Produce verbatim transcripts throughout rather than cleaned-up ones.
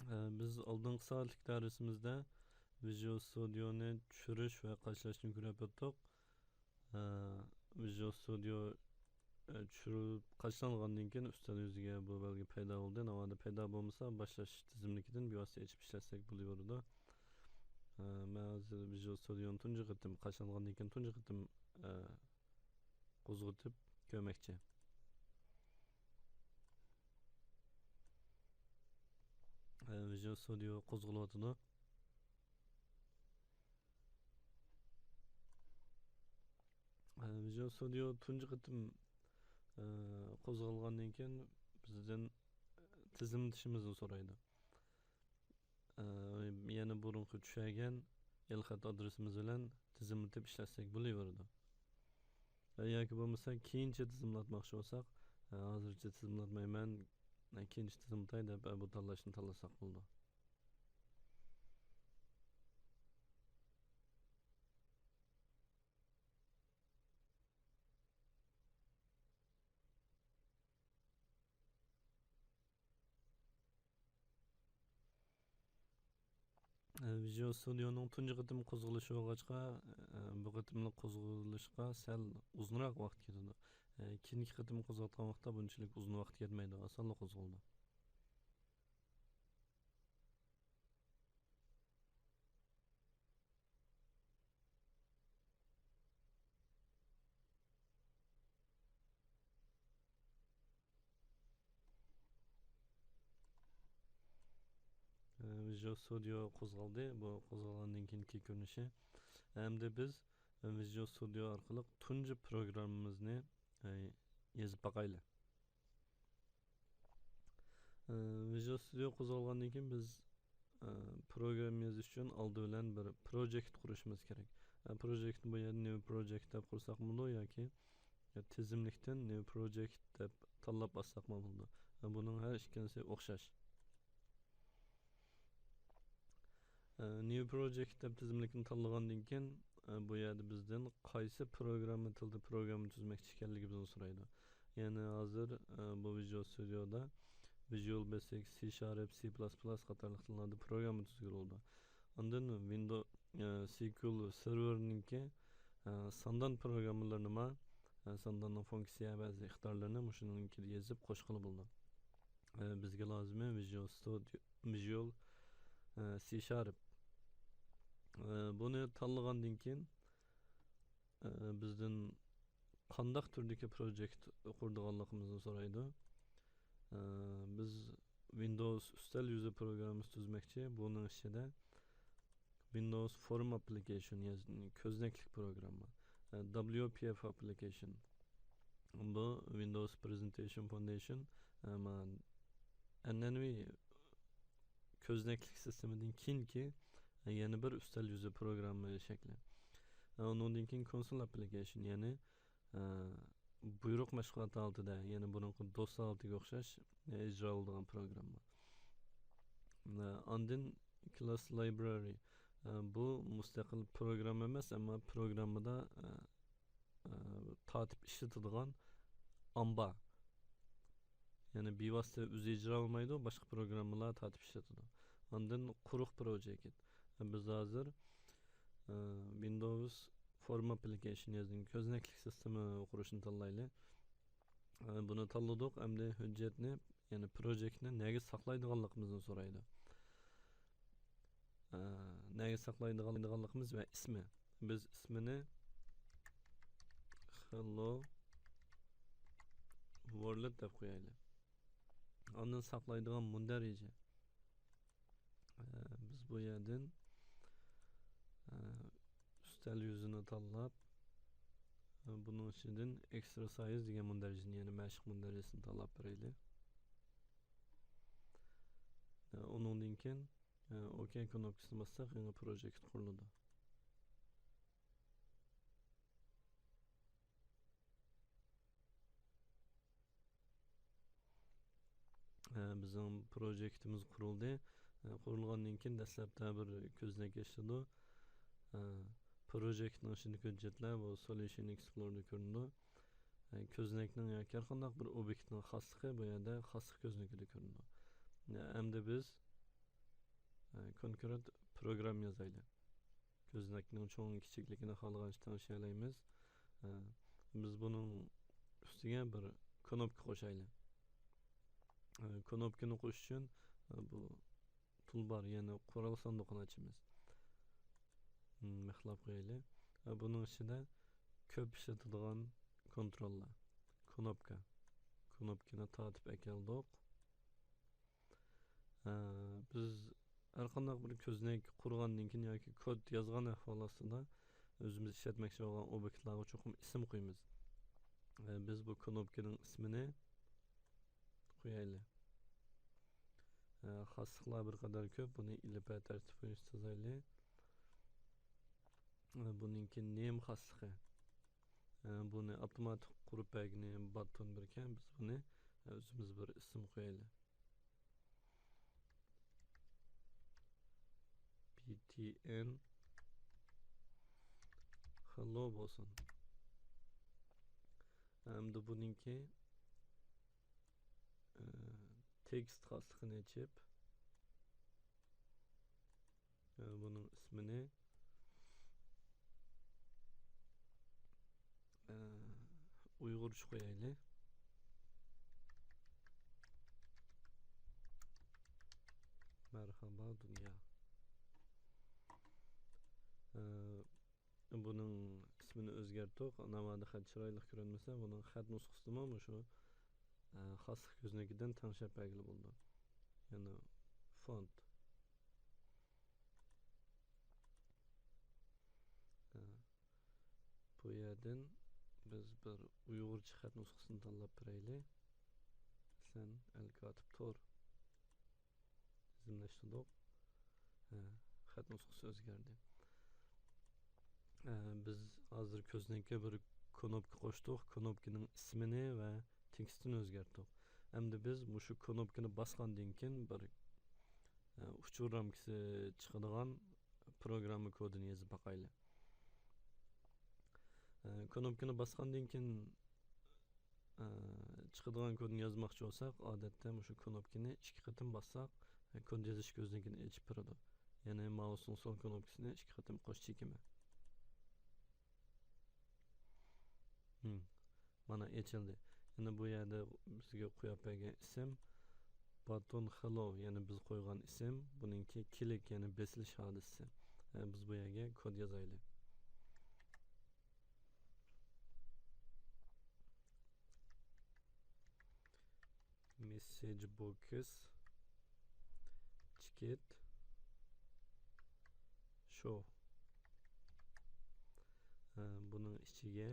ئە، بىز ئالدىنقى سائەتلىك دەرسىمىزدە ۋىژۇئال ستۇدىيونى چۈشۈرۈش ۋە قاچىلاشنى كۆرۈپ ئۆتتۇق. ئە، ۋىژۇئال ستۇدىيو، ئە، چۈشۈرۈلۈپ قاچىلانغاندىن كېيىن ئۈستەل يۈزىگە بۇ بەلگە پەيدا بولدى. ناۋادا پەيدا بولمىسا، باشلاش تىزىملىكىدىن بىۋاسىتە ئېچىپ ئىشلەتسەك بولۇۋېرىدۇ. ئە، مەن ھازىر ۋىژۇئال ستۇدىيونى تۇنجى قېتىم قاچىلانغاندىن كېيىن تۇنجى قېتىم، ئە، قوزغىتىپ كۆرمەكچى. ئە، ۋىژۇئال ستۇدىيو قوزغىلىۋاتىدۇ. ئە، ۋىژۇئال ستۇدىيو تۇنجى قېتىم، ئە، قوزغالغاندىن كېيىن بىزدىن تىزىملىتىشىمىزنى سورايدۇ. ئە، يەنە بۇرۇنقى چۈشەرگەن ئېلخەت ئادرېسىمىز بىلەن تىزىملىتىپ ئىشلەتسەك بولۇۋېرىدۇ. ئە، ياكى بولمىسا كېيىنچە تىزىملاتماقچى بولساق، ئە، ھازىرچە تىزىملاتمايمەن، ئە، كېيىنچە تىزىملىتاي دەپ، ئە، بۇ تاللاشنى تاللىساق بولىدۇ. ئە، ۋىژۇئال ستۇدىيونىڭ تۇنجى قېتىم قوزغىلىشى بولغاچقا، ئە، بۇ قېتىملىق قوزغىلىشقا سەل ئۇزۇنراق ۋاقىت كېتىدۇ. ئە، كېيىنكى قېتىم قوزغاتقان ۋاقىتتا بۇنچىلىك ئۇزۇن ۋاقىت كەتمەيدۇ، ئاسانلا قوزغىلىدۇ. ئە، ۋىژۇئال ستۇدىيو قوزغالدى. بۇ قوزغالغاندىن كېيىنكى كۆرۈنۈشى. ئەمدى بىز، ئە، ۋىژۇئال ستۇدىيو ئارقىلىق تۇنجى پروگراممىمىزنى، ئە، يېزىپ باقايلى. ئە، ۋىژۇئال ستۇدىيو قوزغالغاندىن كېيىن بىز، ئە، پروگرامما يېزىش ئۈچۈن ئالدى بىلەن بىر پروجېكت قۇرۇشىمىز كېرەك. ئە، پروجېكتنى بۇ يەردە نيۇ پروجېكت دەپ قۇرساق بولىدۇ ياكى، يا تىزىملىكتىن نيۇ پروجېكت دەپ تاللاپ ئاچساقمۇ بولىدۇ. ئە، بۇنىڭ ھەر ئىككىلىسى ئوخشاش. ئە، نيۇ پروجېكت دەپ تىزىملىكنى تاللىغاندىن كېيىن، ئە، بۇ يەردە بىزدىن قايسى پروگرامما تىلدا پروگرامما تۈزمەكچى ئىكەنلىكىمىزنى سورايدۇ. يەنى ھازىر، ئە، بۇ ۋىژۇئال ستۇدىيودا ۋىژۇئال بەيسىك، سى شارپ، سى پىلاس پىلاس قاتارلىق تىللاردا پروگرامما تۈزگىلى بولىدۇ. ئاندىن ۋىندو-، ئە، سىكۇئېل سېرۋېرنىڭكى، ئە، ساندان پروگراممىلىرىنىمۇ، ئە، سانداننىڭ فۇنكسىيە بەزى ئىقتىدارلىرىنى مۇشۇنىڭكىدە يېزىپ قوشقىلى بولىدۇ. ئە، بىزگە لازىمى ۋىژۇئال ستۇدىيو، ۋىژۇئال، ئە، سى شارپ. ئە، بۇنى تاللىغاندىن كېيىن، ئە، بىزدىن قانداق تۈردىكى پروجېكت قۇرىدىغانلىقىمىزنى سورايدۇ. ئە، بىز ۋىندوۋس ئۈستەل يۈزى پروگراممىسى تۈزمەكچى. بۇنىڭ ئىچىدە ۋىندوۋس فورم ئاپپلىكېيشن، يەنى كۆزنەكلىك پروگرامما، ئە، دابليۇ پى ئېف ئاپپلىكېيشن، بۇ ۋىندوۋس پرېزېنتېيشن فاۋندېيشن، ئەمما ئەنئەنىۋى كۆزنەكلىك سىستېمىدىن كېيىنكى، ئە، يەنە بىر ئۈستەل يۈزى پروگرامما شەكلى. ئە، ئۇنىڭدىن كېيىن كونسول ئاپپلىكېيشن، يەنى، ئە، بۇيرۇق مەشغۇلات ھالىتىدە، يەنى بۇرۇنقى دوس ھالىتىگە ئوخشاش، ئە، ئىجرا قىلىدىغان پروگرامما. ئە، ئاندىن كلاس لايبرارى، ئە، بۇ مۇستەقىل پروگرامما ئەمەس، ئەمما پروگراممىدا، ئە، ئە، تارتىپ ئىشلىتىدىغان ئامبار. يەنى بىۋاسىتە ئۆزى ئىجرا قىلمايدۇ، باشقا پروگراممىلار تارتىپ ئىشلىتىدۇ. ئاندىن قۇرۇق پروجېكت. بىز ھازىر، ئە، ۋىندوۋس فورم ئاپپلىكېيشن يەنى كۆزنەكلىك سىستېما قۇرۇشنى تاللايلى. ئە، بۇنى تاللىدۇق. ئەمدى ھۆججەتنى، يەنى پروجېكتنى نەگە ساقلايدىغانلىقىمىزنى سورايدۇ. ئە، نەگە ساقلايدىغانلىقىمىز ۋە ئىسمى. بىز ئىسمىنى خېللو ۋورلد دەپ قويايلى. ئاندىن ساقلايدىغان مۇندەرىجە. ئە، بىز بۇ يەردىن، ئە، ئۈستەل يۈزىنى تاللاپ، ئە، بۇنىڭ ئىچىدىن ئېكسەرسايز دېگەن مۇندەرىجىنى، يەنى مەشىق مۇندەرىجىسىنى تاللاپ بېرەيلى. ئە، ئۇنىڭدىن كېيىن، ئە، ئوكەي كۇنۇپكىسىنى باسساق، يېڭى پروجېكت قۇرۇلىدۇ. ئە، بىزنىڭ پروجېكتىمىز قۇرۇلدى. ئە، قۇرۇلغاندىن كېيىن دەسلەپتە بىر كۆزنەك ئېچىلىدۇ. ئە، پروجېكتنىڭ ئىچىدىكى ھۆججەتلەر بۇ سوليۇشن ئېكسپلوردا كۆرۈنىدۇ. ئە، كۆزنەكنىڭ ياكى ھەرقانداق بىر ئوبيېكتنىڭ خاسلىقى بۇ يەردە خاسلىق كۆزنىكىدە كۆرۈنىدۇ. ئە، ئەمدى بىز كونكرېت پروگرامما يازايلى. كۆزنەكنىڭ چوڭ كىچىكلىكىنى خالىغانچە تەڭشىيەلەيمىز. بىز بۇنىڭ ئۈستىگە بىر كۇنۇپكا قوشايلى. كۇنۇپكىنى قوشۇش ئۈچۈن بۇ تۇلبار، يەنى قورال ساندۇقىنى ئاچىمىز. مىخلاپ قويايلى. بۇنىڭ ئىچىدە كۆپ ئىشلىتىدىغان كونتروللار. كۇنۇپكا. كۇنۇپكىنى تارتىپ ئەكەلدۇق. بىز ھەر قانداق بىر كۆزنەك قۇرغاندىن كېيىن ياكى كود يازغان ئەھۋال ئاستىدا ئۆزىمىز ئىشلەتمەكچى بولغان ئوبيېكتلارغا چوقۇم ئىسىم قويىمىز. بىز بۇ كۇنۇپكىنىڭ ئىسمىنى قويايلى. خاسلىقلار بىر قەدەر كۆپ، بۇنى ئېلىپبە تەرتىپ بويىچە تىزايلى. بۇنىڭكى نېم خاسلىقى. بۇنى ئاپتوماتىك قۇرۇپ بەرگىنى باتون بىركەن، بىز بۇنى ئۆزىمىز بىر ئىسىم قويايلى. بي تي ئېن خېللو بولسۇن. ئەمدى بۇنىڭكى تېكىست خاسلىقىنى ئېچىپ، بۇنىڭ ئىسمىنى ئۇيغۇرچە قويايلى. مەرھابا دۇنيا. بۇنىڭ ئىسمىنى ئۆزگەرتتۇق. ناۋادا خەت چىرايلىق كۆرۈنمىسە، بۇنىڭ خەت نۇسخىسىدىمۇ مۇشۇ خاسلىق كۆزنىكىدىن تەڭشەپ بەرگىلى بولىدۇ. يەنى فونت. بۇ يەردىن بىز بىر ئۇيغۇرچە خەت نۇسخىسىنى تاللاپ بېرەيلى. سەن ئەل كاتىپ تور. تىزىملاشتۇردۇق. خەت نۇسخىسى ئۆزگەردى. بىز ھازىر كۆزنەككە بىر كۇنۇپكا قوشتۇق. كۇنۇپكىنىڭ ئىسمىنى ۋە تېكىستىنى ئۆزگەرتتۇق. ئەمدى بىز مۇشۇ كۇنۇپكىنى باسقاندىن كېيىن بىر ئۇچۇر رامكىسى چىقىدىغان پروگرامما كودىنى يېزىپ باقايلى. كۇنۇپكىنى باسقاندىن كېيىن چىقىدىغان كودنى يازماقچى بولساق، ئادەتتە مۇشۇ كۇنۇپكىنى ئىككى قېتىم باسساق، كود يېزىش كۆزنىكىنى ئېچىپ بېرىدۇ. يەنى مائۇسنىڭ سول كۇنۇپكىسىنى ئىككى قېتىم قوش چېكىمە. مانا ئېچىلدى. يەنە بۇ يەردە بىزگە قويۇپ بەرگەن ئىسىم باتون خېلو، يەنى بىز قويغان ئىسىم، بۇنىڭكى كىلىك، يەنى بېسىلىش ھادىسىسى. بىز بۇ يەرگە كود يازايلى. مېسسېج بوكس چىكىت شو. بۇنىڭ ئىچىگە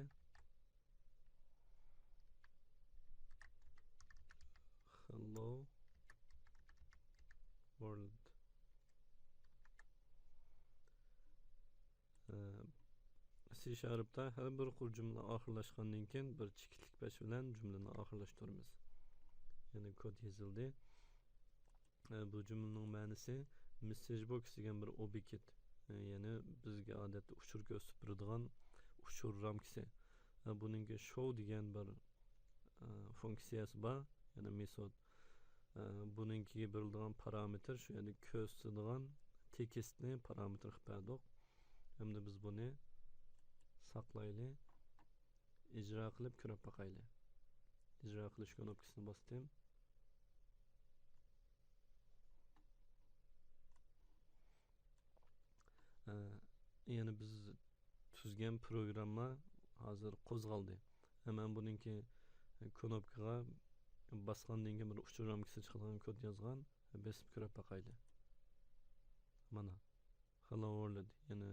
Hello World. سى شارپتا ھەر بىر قۇر جۈملە ئاخىرلاشقاندىن كېيىن بىر چېكىتلىك پەش بىلەن جۈملىنى ئاخىرلاشتۇرىمىز. يەنى كود يېزىلدى. بۇ جۈملىنىڭ مەنىسى مېسسېج بوكس دېگەن بىر ئوبيېكت، يەنى بىزگە ئادەتتە ئۇچۇر كۆرسىتىپ بېرىدىغان ئۇچۇر رامكىسى. بۇنىڭكى شو دېگەن بىر فۇنكسىيەسى بار، يەنى مېتود. بۇنىڭكىگە بېرىلىدىغان پارامېتىر، شۇ يەردە كۆرسىتىدىغان تېكىستنى پارامېتىر قىلىپ بەردۇق. ئەمدى بىز بۇنى ساقلايلى. ئىجرا قىلىپ كۆرۈپ باقايلى. ئىجرا قىلىش كۇنۇپكىسىنى باستىم. ئە، يەنە بىز تۈزگەن پروگرامما ھازىر قوزغالدى. ھەم مەن بۇنىڭكى كۇنۇپكىغا باسقاندىن كېيىن بىر ئۇچۇر رامكىسى چىقىدىغان كود يازغان. بېسىپ كۆرۈپ باقايلى. مانا. Hello World. يەنى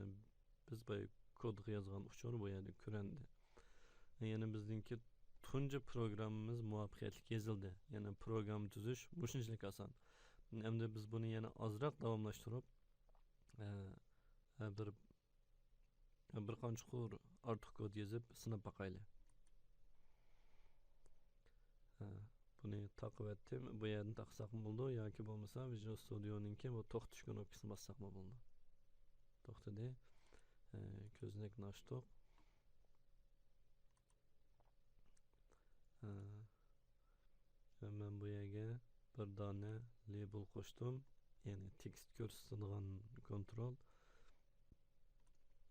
بىز بايا كودغا يازغان ئۇچۇر بۇ يەردە كۆرۈندى. يەنى بىزنىڭكى تۇنجى پروگراممىمىز مۇۋەپپەقىيەتلىك يېزىلدى. يەنى پروگرامما تۈزۈش مۇشۇنچىلىك ئاسان. ئەمدى بىز بۇنى يەنە ئازراق داۋاملاشتۇرۇپ، ئە، ئە، بىر، بىر قانچە قۇر ئارتۇق كود يېزىپ سىناپ باقايلى. ئە، بۇنى تاقىۋەتتىم. بۇ يەردىن تاقىساقمۇ بولىدۇ ياكى بولمىسا ۋىژۇئال ستۇدىيونىڭكى بۇ توختىتىش كۇنۇپكىسىنى باسساقمۇ بولىدۇ. توختىدى. ئە، كۆزنەكنى ئاچتۇق. ئە، مەن بۇ يەرگە بىر دانە لېبېل قوشتۇم. يەنى تېكىست كۆرسىتىدىغان كونترول.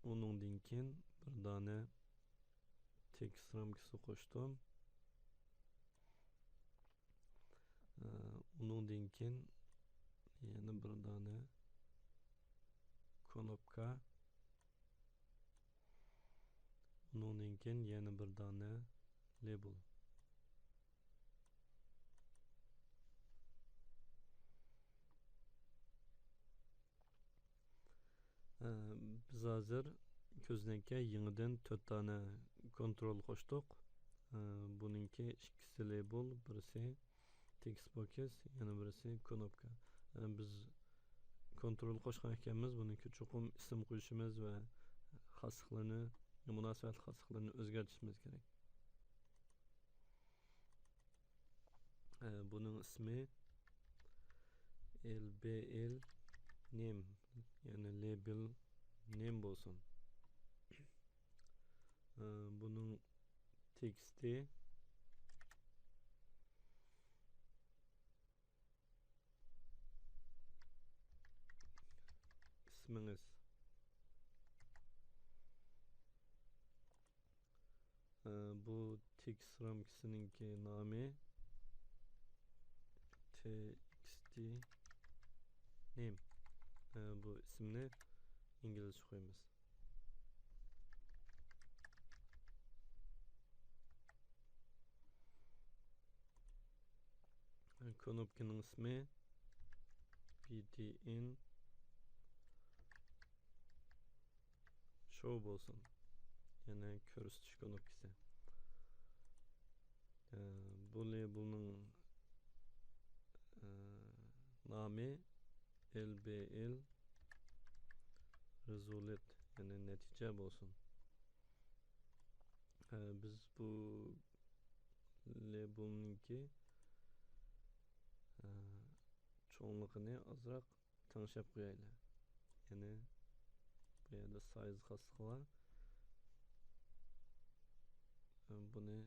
ئۇنىڭدىن كېيىن بىر دانە تېكىست رامكىسى قوشتۇم. ئۇنىڭدىن كېيىن يەنە بىر دانە كنوپكا. ئۇنىڭدىن كېيىن يەنە بىر دانە لېبېل. بىز ھازىر كۆزنەككە يېڭىدىن تۆت دانە كونترول قوشتۇق. بۇنىڭكى ئىككىسى لېبېل، بىرسى تېكىست بوكس، يەنە بىرسى كنوپكا. بىز كونترول قوشقان ئىكەنمىز، بۇنىڭكى چوقۇم ئىسىم قويۇشىمىز ۋە خاسلىقلىرىنى، مۇناسىۋەتلىك خاسلىقلىرىنى ئۆزگەرتىشىمىز كېرەك. بۇنىڭ ئىسمى لېبېل نېم، يەنى لېبېل نېم بولسۇن. بۇنىڭ تېكىستى ئىسمىڭىز. بۇ تېكىست رامكىسىنىڭكى نامى تېكىستى نېم. بۇ ئىسىمنى ئىنگلىزچە قويىمىز. كنوپكىنىڭ ئىسمى بىتىئېن شو بولسۇن. يەنى كۆرسىتىش كنوپكىسى. بۇ لېبېلنىڭ نامى لېبېل رېزۇلت، يەنى نەتىجە بولسۇن. بىز بۇ لېبېلنىڭكى چوڭلۇقىنى ئازراق تەڭشەپ قويايلى. يەنى بۇ يەردە سايز خاسلىقى بار. بۇنى،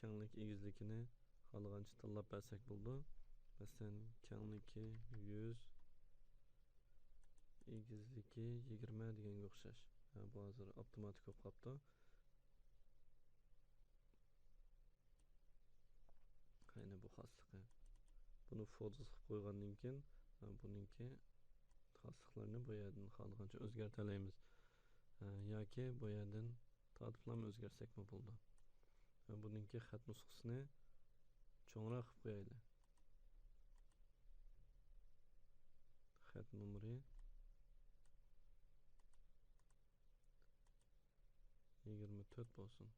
كەڭلىك ئېگىزلىكىنى خالىغانچە تاللاپ بەرسەك بولىدۇ. مەسىلەن، كەڭلىكى يۈز، ئېگىزلىكى يىگىرمە دېگەنگە ئوخشاش. بۇ ھازىر ئاپتوماتىك بولۇپ قاپتۇ. قېنى بۇ خاسلىقى. بۇنى فولس قىلىپ قويغاندىن كېيىن، بۇنىڭكى خاسلىقلىرىنى بۇ يەردىن خالىغانچە ئۆزگەرتەلەيمىز. ياكى بۇ يەردىن تارتىپلام ئۆزگەرتسەكمۇ بولىدۇ. بۇنىڭكى خەت نۇسخىسىنى چوڭراق قىلىپ قويايلى. خەت نومۇرى يىگىرمە تۆت بولسۇن.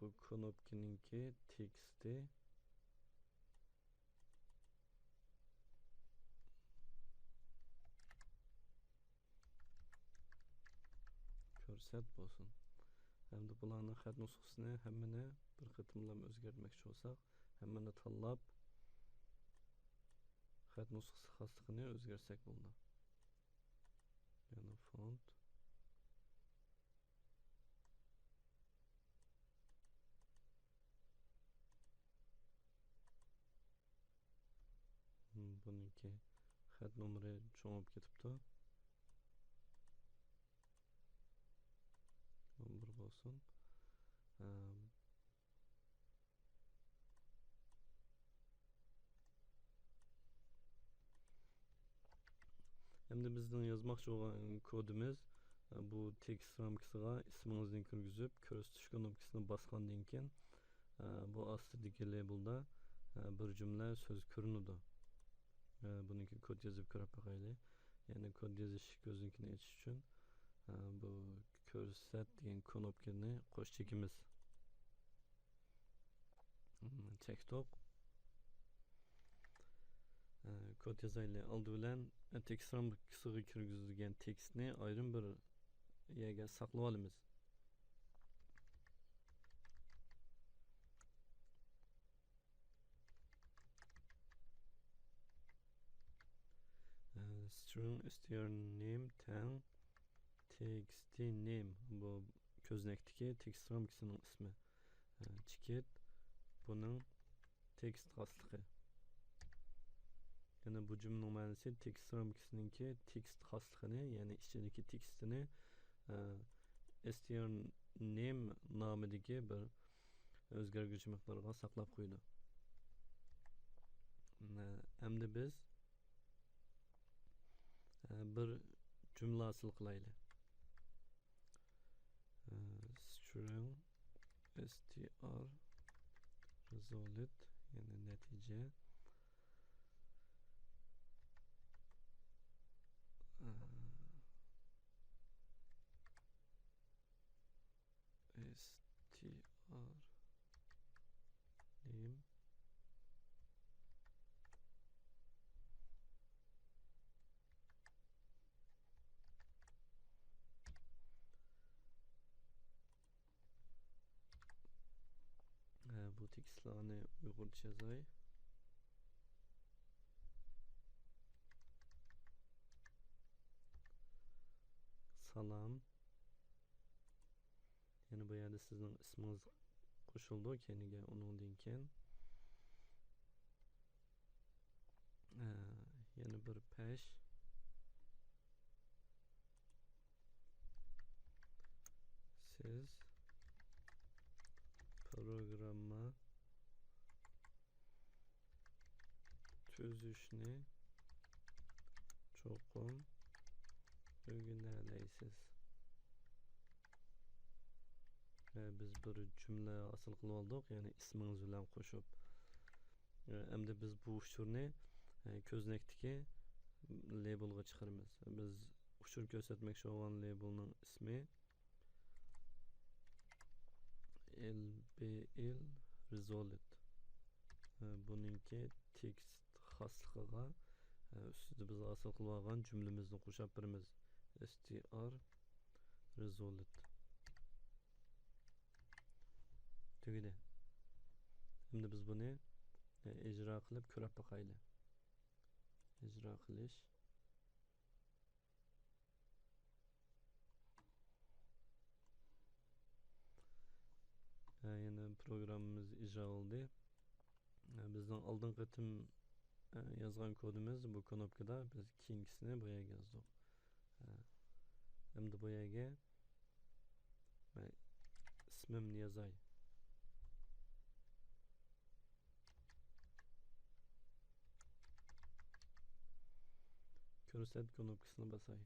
بۇ كنوپكىنىڭكى تېكىستى كۆرسەت بولسۇن. ھەمدە بۇلارنىڭ خەت نۇسخىسىنى ھەممىنى بىر قېتىملا ئۆزگەرتمەكچى بولساق، ھەممىنى تاللاپ، خەت نۇسخىسى خاسلىقىنى ئۆزگەرتسەك بولىدۇ. يەنى فونت. بۇنىڭكى خەت نومۇرى چوڭىيىپ كېتىپتۇ. ئون بىر بولسۇن. ئەمدى بىزنىڭ يازماقچى بولغان كودىمىز، بۇ تېكىست رامكىسىغا ئىسمىڭىزنى كىرگۈزۈپ، كۆرسىتىش كنوپكىسىنى باسقاندىن كېيىن، بۇ ئاستىدىكى لېبېلدا بىر جۈملە سۆز كۆرۈنىدۇ. بۇنىڭكى كود يېزىپ كۆرۈپ باقايلى. يەنى كود يېزىش كۆزنىكىنى ئېچىش ئۈچۈن، بۇ كۆرسەت دېگەن كنوپكىنى قوش چېكىمىز. چەكتۇق. كود يازايلى. ئالدى بىلەن تېكىست رامكىسىغا كىرگۈزۈلگەن تېكىستنى ئايرىم بىر يەرگە ساقلىۋالىمىز. String str name تەڭ txt name، بۇ كۆزنەكتىكى تېكىست رامكىسىنىڭ ئىسمى. چېكىت بۇنىڭ تېكىست خاسلىقى. يەنى بۇ جۈملىنىڭ مەنىسى تېكىست رامكىسىنىڭكى تېكىست خاسلىقىنى، يەنى ئىچىدىكى تېكىستىنى، ئە، str name نامىدىكى بىر ئۆزگەرگۈچى مىقدارغا ساقلاپ قويىدۇ. ئە، ئەمدى بىز، ئە، بىر جۈملە ھاسىل قىلايلى. ئە، string str result، يەنى نەتىجە، ئە، str name. ئە، بۇ تېكىستلەرنى ئۇيغۇرچە يازاي. سالام. يەنە بۇ يەردە سىزنىڭ ئىسمىڭىز قوشۇلىدۇ كەينىگە، ئۇنىڭدىن كېيىن، ئە، يەنە بىر پەش. سىز پروگرامما تۈزۈشنى چوقۇم ئۆگىنەلەيسىز. ھە، بىز بىر جۈملە ھاسىل قىلىۋالدۇق، يەنى ئىسمىڭىز بىلەن قوشۇپ. ھە، ئەمدى بىز بۇ ئۇچۇرنى، ھە، كۆزنەكتىكى لېبېلغا چىقىرىمىز. بىز ئۇچۇر كۆرسەتمەكچى بولغان لېبېلنىڭ ئىسمى L B L result. ھە، بۇنىڭكى تېكىست خاسلىقىغا، ئە، ئۈستىدە بىز ھاسىل قىلىۋالغان جۈملىمىزنى قوشاپ بېرىمىز. str result. تۈگىدى. ئەمدى بىز بۇنى، ئە، ئىجرا قىلىپ كۆرۈپ باقايلى. ئىجرا قىلىش. ئە، يەنە پروگراممىمىز ئىجرا بولدى. ئە، بىزنىڭ ئالدىنقى قېتىم، ئە، يازغان كودىمىز بۇ كنوپكىدا، بىز كېيىنكىسىنى بۇ يەرگە يازدۇق. ئە، ئەمدى بۇ يەرگە مەن ئىسمىمنى يازاي. كۆرسەت كنوپكىسىنى باساي.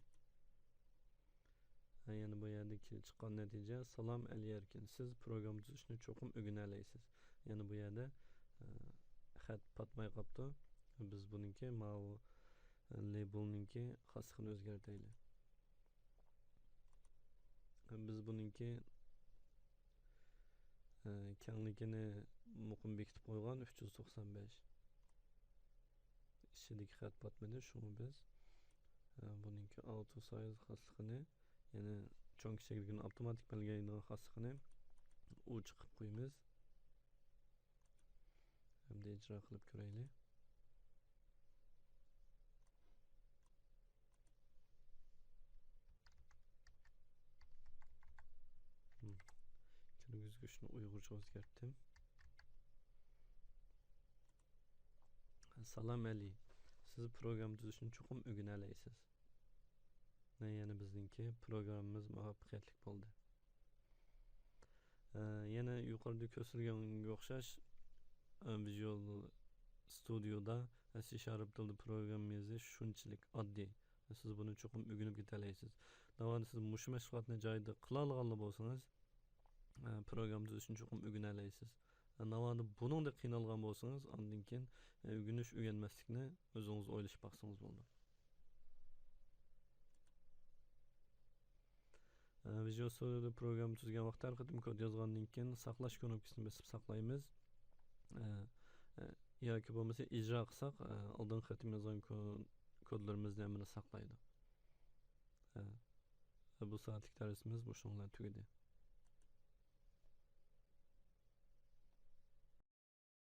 ھە، يەنە بۇ يەردە كېلىپ چىققان نەتىجە، سالام ئەلى ئەركىن، سىز پروگرامما تۈزۈشنى چوقۇم ئۆگىنەلەيسىز. يەنە بۇ يەردە، ئە، خەت پاتماي قاپتۇ. بىز بۇنىڭكى ماۋۇ، ئە، لېبېلنىڭكى خاسلىقىنى ئۆزگەرتەيلى. بىز بۇنىڭكى، ئە، كەڭلىكىنى مۇقىم بېكىتىپ قويغان، ئۈچ يۈز توقسان بەش. ئىچىدىكى خەت پاتمىدى، شۇڭا بىز، ئە، بۇنىڭكى ئاۋتو سايز خاسلىقىنى، يەنى چوڭ كىچىكلىكىنى ئاپتوماتىك بەلگىلەيدىغان خاسلىقىنى ئوچۇق قىلىپ قويىمىز. ئەمدى ئىجرا قىلىپ كۆرەيلى. مم. كىرگۈزگۈچنى ئۇيغۇرچە ئۆزگەرتتىم. سالام ئەلى. سىز پروگرامما تۈزۈشنى چوقۇم ئۆگىنەلەيسىز. مانا يەنە بىزنىڭكى پروگراممىمىز مۇۋەپپەقىيەتلىك بولدى. ئە، يەنە يۇقىرىدا كۆرسىتىلگەنگە ئوخشاش، ئە، ۋىژۇئال ستۇدىيودا، ئە، سى شارپ تىلدا پروگرامما يېزىش شۇنچىلىك ئاددىي. سىز بۇنى چوقۇم ئۆگىنىپ كېتەلەيسىز. ناۋادا سىز مۇشۇ مەشغۇلاتنى جايىدا قىلالىغانلا بولسىڭىز، ئە، پروگرامما تۈزۈشنى چوقۇم ئۆگىنەلەيسىز. ئە، ناۋادا بۇنىڭدەك قىينالغان بولسىڭىز، ئاندىن كېيىن، ئە، ئۆگىنىش، ئۆگەنمەسلىكنى ئۆزىڭىز ئويلىشىپ باقسىڭىز بولىدۇ. ئە، ۋىژۇئال ستۇدىيودا پروگرامما تۈزگەن ۋاقىتتا ھەر قېتىم كود يازغاندىن كېيىن ساقلاش كۇنۇپكىسىنى بېسىپ ساقلايمىز. ئە، ئە، ياكى بولمىسا ئىجرا قىلساق، ئە، ئالدىنقى قېتىم يازغان كو-، كودلىرىمىزنى ھەممىنى ساقلايدۇ. ئە، بۇ سائەتلىك دەرسىمىز مۇشۇنىڭ بىلەن تۈگىدى.